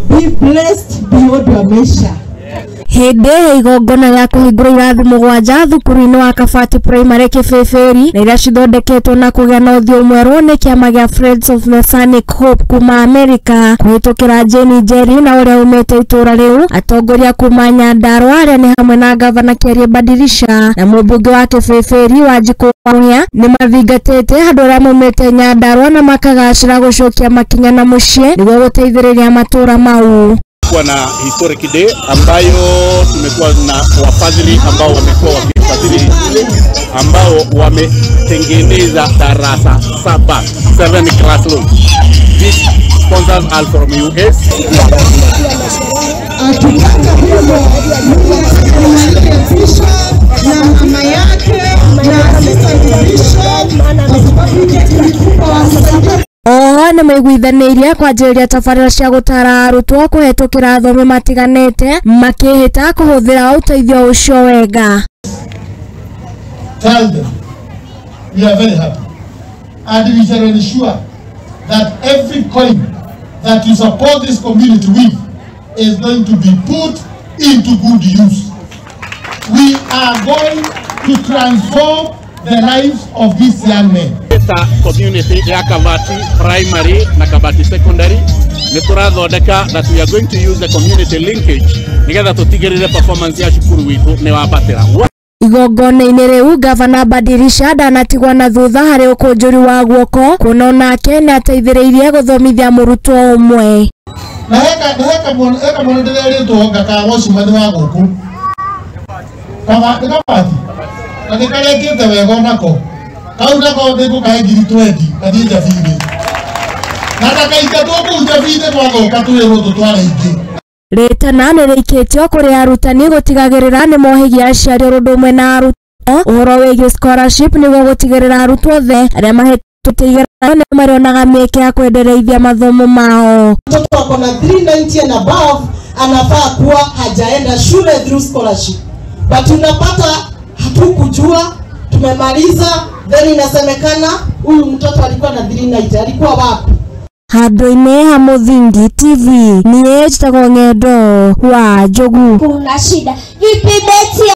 Be blessed beyond your measure. Hĩndĩ ya igongona rĩa kũhingũra irathi 7 thukuru-inĩ wa Kabati Primary Kĩbĩbĩri na iria cithondeketwo na kũgĩa na ũthiũ mwerũ nĩ kĩama gĩa Friends of Messianic Hope kuma Amerika kũhĩtũkĩra Jane Njeri na ũrĩa umĩte itũũra rĩu. Atongoria kuma Nyandarua arĩa nĩ hamwe na Gavana Kĩarie Badirisha na mũmbunge wa Kĩbĩbĩri Wanjikũ Wamũhia nĩ mathingatĩte andũ arĩa maumĩte Nyandarua na makagacĩra gũcokia makinya na mũciĩ nĩguo gũteithĩrĩria matũũra mau. Tumekuwa na historic day ambayo tumekuwa na wafadhili ambao wamekuwa wakifadhili ambao wametengeneza darasa 7, 7 classrooms. These sponsors are from US. Na mama yake na assistant bishop kwa sababu tulikuwa wasaidia. Oho nĩ maiguithanĩirie kwanjĩrĩria tabarĩra cia gũtara arutwo kũhetũkĩra athomi matiganĩte makĩhĩta kũhũthĩra ũteithio ũcio wega. Tell them we are very happy and we shall ensure that every coin that you support this community with is going to be put into good use. We are going to transform the lives of these young men. Ta community ya Kabati Primary na Kabati Secondary nĩ tũrathondeka that we are going to use the community linkage nĩgetha tũtigĩrĩre performance ya cukuru witũ nĩ wambatĩra. Igongona-inĩ rĩu Gavana Badirisha ndanatigwo na thutha harĩ ũkũnjũri wa guoko kuona onake nĩ ateithĩrĩirie gũthomithia mũrutwo ũmwe. Na heka mwana ndĩrerĩtwo ngaka wacimani wa gũkũ Kabati na nĩ karĩkĩte wega onako kau nako nĩngũkahe ngiri 20 gathiĩ Njabi-inĩ na ndakaingatwo kũu Njabi-inĩ twathoka twĩrwo tũtware ingĩ. Rĩtana nĩ rĩikĩtio kũrĩ arutani gũtigagĩrĩra nĩ mohegia aciari ũndũ ũmwe na arutwo ũhoro wĩgiĩ scholarship nĩguo gũtigĩrĩra arutwo othe arĩa mahĩtũkĩte igeranio nĩ marĩonaga mĩeke ya kwendereithia mathomo mao. Mtoto ako na 390 and above anafaa kuwa hajaenda shule through scholarship, but unapata hatukujua, tumemaliza then inasemekana huyu mtoto alikuwa na 390, alikuwa wapi? Handũ-inĩ ha Mũthingi TV niĩ njĩtagwo Ng'endo wa Njogu. Kuna shida vipi beti?